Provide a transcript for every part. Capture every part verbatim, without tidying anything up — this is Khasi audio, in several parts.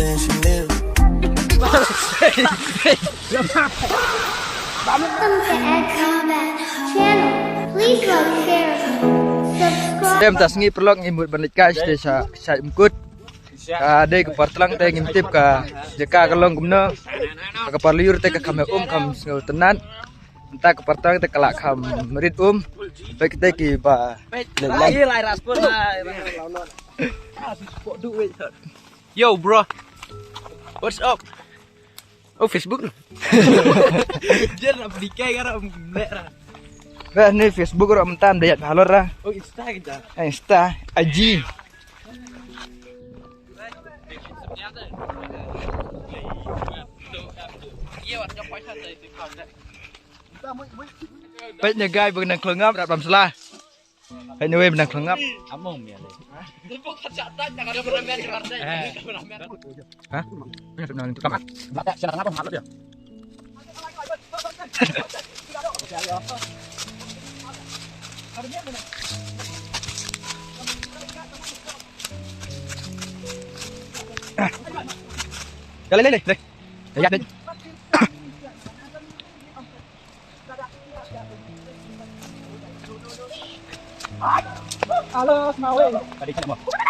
Welcome to Ed Combat Channel. Please like, share, subscribe. Tem ta sngi paralok ngi mut ban leit kai sha sha Umkut. Ka dei ka por tlang te ngim tip ka jaka ka long kumno. Ka por lyiur te ka kham um kham sngewtynnat. Mynta ka por tlang te ka la kham rit um. Peit kita kiba leit lai. Yo, bro. What's up? Oh, Facebook. Jer na B K ka ra mlek ra. Ba ni Facebook ra mynta da ïaid halor ra. Oh, Insta kita. Eh, Insta, I G. Peit ne guy ba nang klongap rat bam sla. Peit ne wei ba nang klongap. Among mia le. Eh. Ha? Ini sudah nanti kamat. Mata siapa ngapa malu dia? Dale, dale, dale. Ya, dale. Alo, Semawe.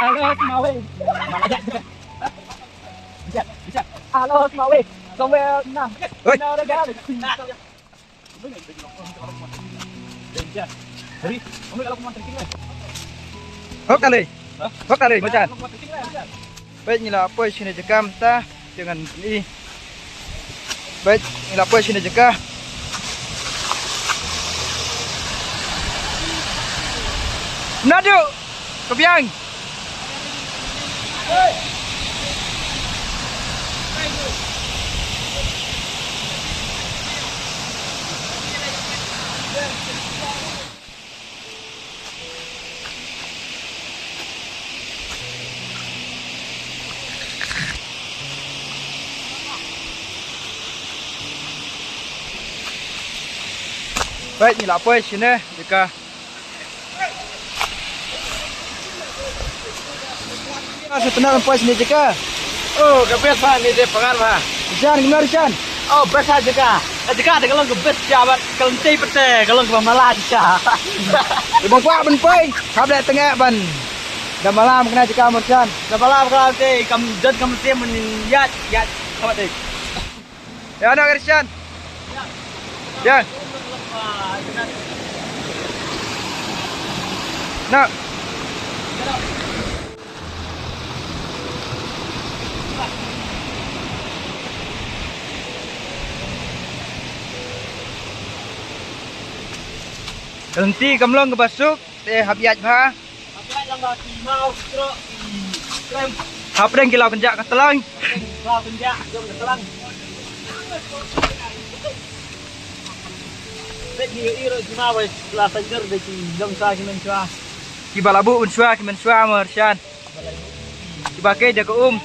Alo, Semawe. Alo, Semawe. Somewhere now. Oi. Now the galaxy. Hok kali. Hok kali, macam. Peit ngi la poi shane jaka mynta, te ngan pyni. Peit ngi la poi shane jaka. Naduh ka biang. Peit ngi la poi shane jaka. Sa tnat poi shane jaka. Oh, ka best ha ni de pangan ha. Jan, kumno Jan? Oh, best ha jaka. Ka jaka te ka long ka best sha bad ka lynti pat te ka long kaba mala shisha. Te ba kwah ban poi, hap leh tengeh ban. Da mala ma kane jaka mo Jan. Da mala ma kane te kam don kam lynti, men ïaid ïaid ka bad te. Ïa na Christian. Ïa. Na. Ka lynti kam long kaba suk, te hap ïaid bha. Hapdeng ki law kynjah ka tlang. Kiba la buh mynshuwa, ki mynshuwa mo Roshan. Kiba kei da ka um.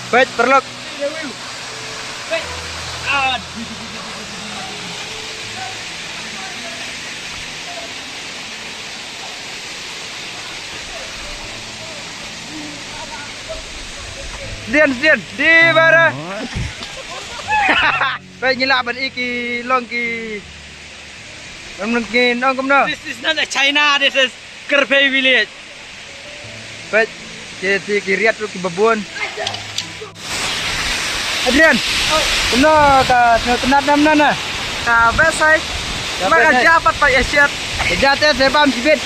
Peit paralok. Sdien, sdien, di bara. Peit ngi lah ban i ki long ki. Long ki nong kumno. This is not a China, this is Kerpei village. Peit ki, ki, ki riat ruh kiba bun. Adrian. Kumno ka sngewtynnat na mynta na? Ka best hai. Ka best hai. Ma ka ja pat pat ïa shet. Ka ja te se bam shibit.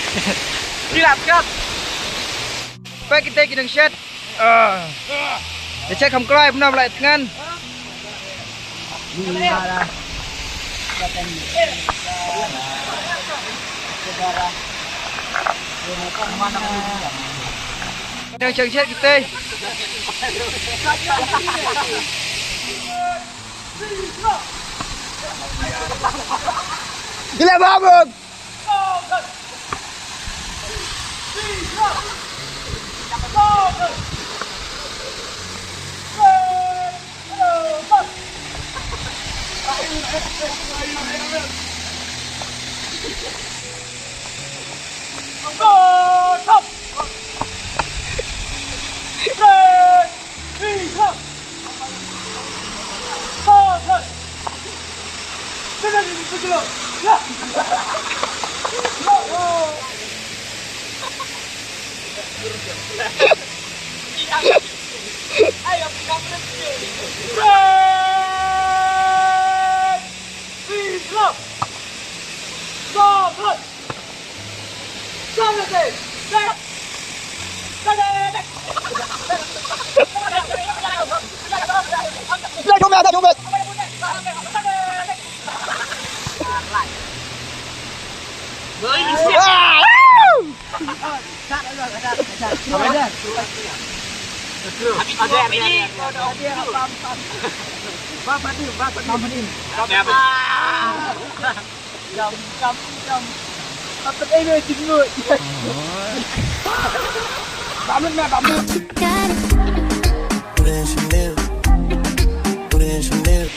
Kilat kat. Peit kita ki nang shet. Ah. Te check kham kloi kumno ba la thngan. Nang check check kita. Gila bangun.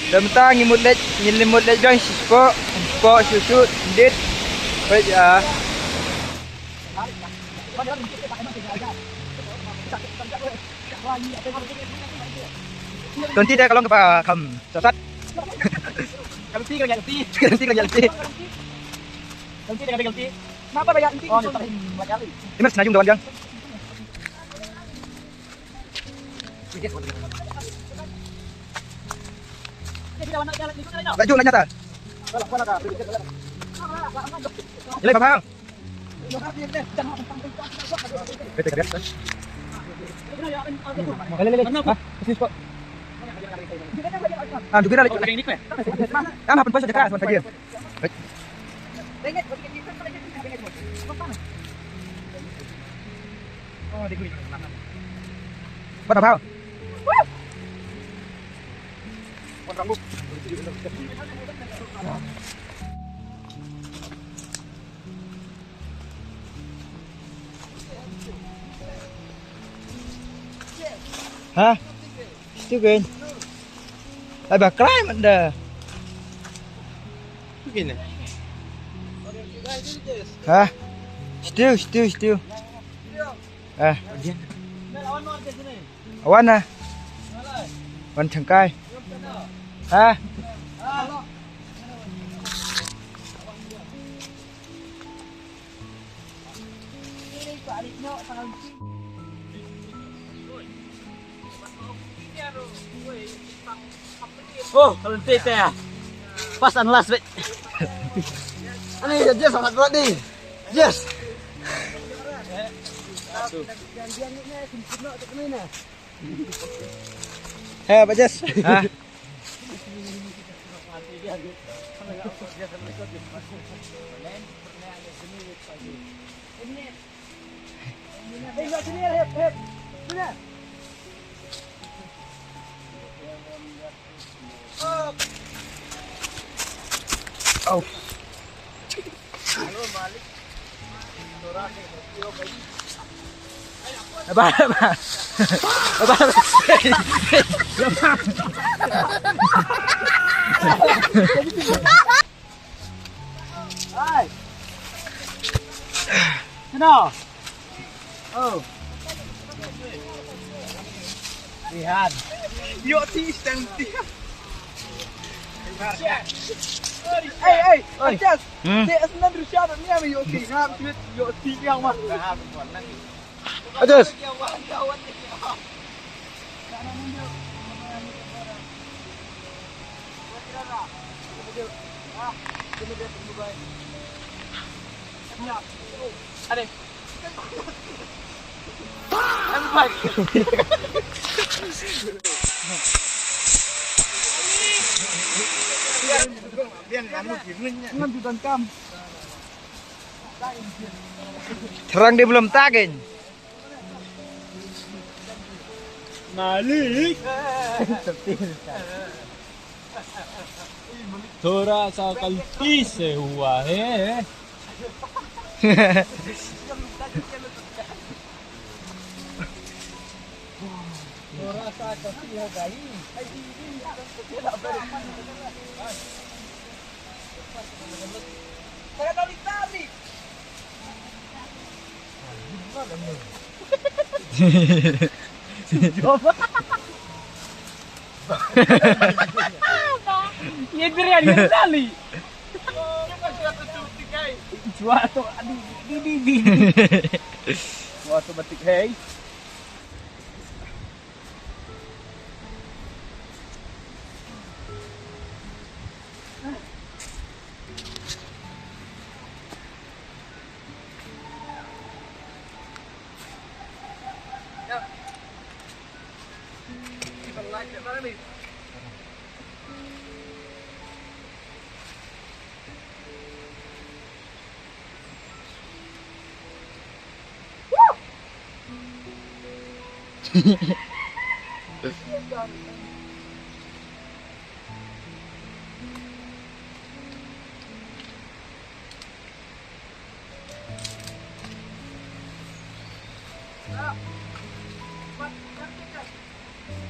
Te mynta ngi mut leit, ngi mut leit biang sha spot, spot shu shu dit. Peit, ah. Twenty te ka long kaba kham sat. Twenty ka long twenty. Twenty ka long twenty. Twenty ka long twenty. Napa ba ya twenty? Oh, ni tadi. Imas na yung dawan yang. Laju, laju nyata. Ilai, Bang. Ha? Still going. Ai ba krai man da. Ha? Still, still, still. Ah. Wan na. Wan changkai. Ha? Oh, kalau nanti saya pas and last wait. Ani ya, yes, anak berat ni. Yes. Hai, Pak Jas. Ha? Oh. Ba, ba. Ba, ba. Hai. Kena. Oh. Lihat. Yo ti stang ti. Hey, hey, oi. Just. Hmm. Te asnan Rusia ni ami yo ti. Ngam tweet yo ti yang mah. Ajus. Terang dia belum tagin. Malik. थोड़ा सा गलती से हुआ है। थोड़ा सा गलती हो गई। Ye dirian ye dali. Jua tu adi di di di. Jua tu batik hei.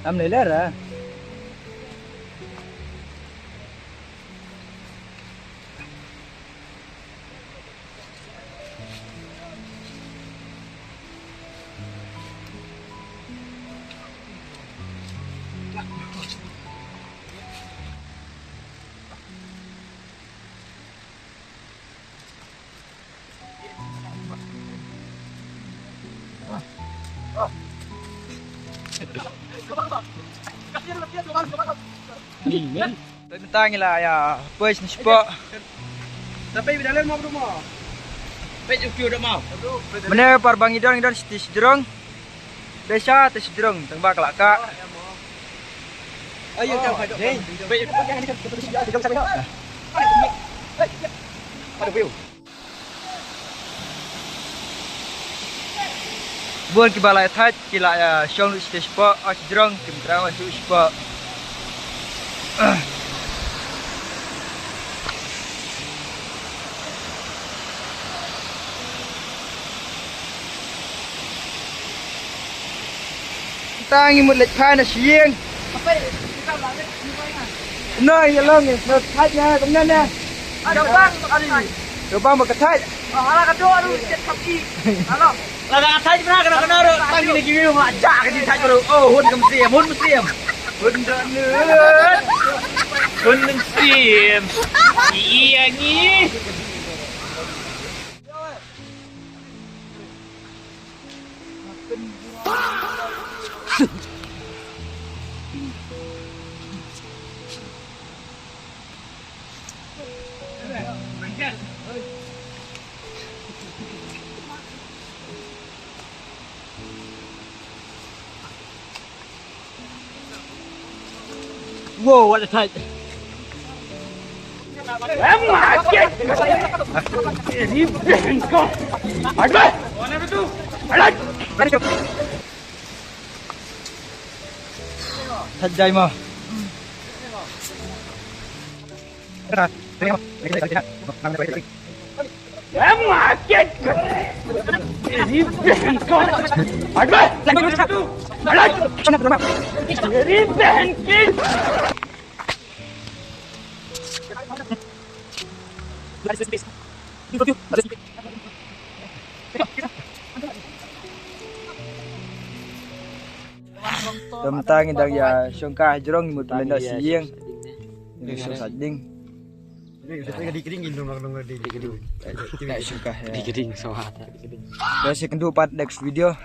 Am lele ra. Ni, ni. Te mynta ngi la ïa poi shane shapoh. Mynne par ba ngi don, ngi don shiti shajrong. Dei sha te shajrong tang ba ka la kah. Bun kiba la ïathait ki la ïa shong ruh shite shapoh, ah, shajrong kim trang ruh shapoh. Tang ngi mut leit phai na sha ïing. Kumno ïa long ïa snow thait na kumno na. Ka bang ba ka thait. Ka bang ba ka thait. Hala ka dok aru chet khap ki. Hala. La ka thait na ka na ka na ro tang ngi na ki wi ma ja ka ji thait ro. Oh hun kam siem hun kam siem. Hun don nun. Hun kam siem. Ïa ngi. Wow, what a sight. Thait jai ma. Te mynta ngi dang ïa shong kha ha jrong, ngi mut pynleit noh sha ïing. Ngi shong sha ding. Ngi shong kha ha. Te sa ïakynduh pat next video.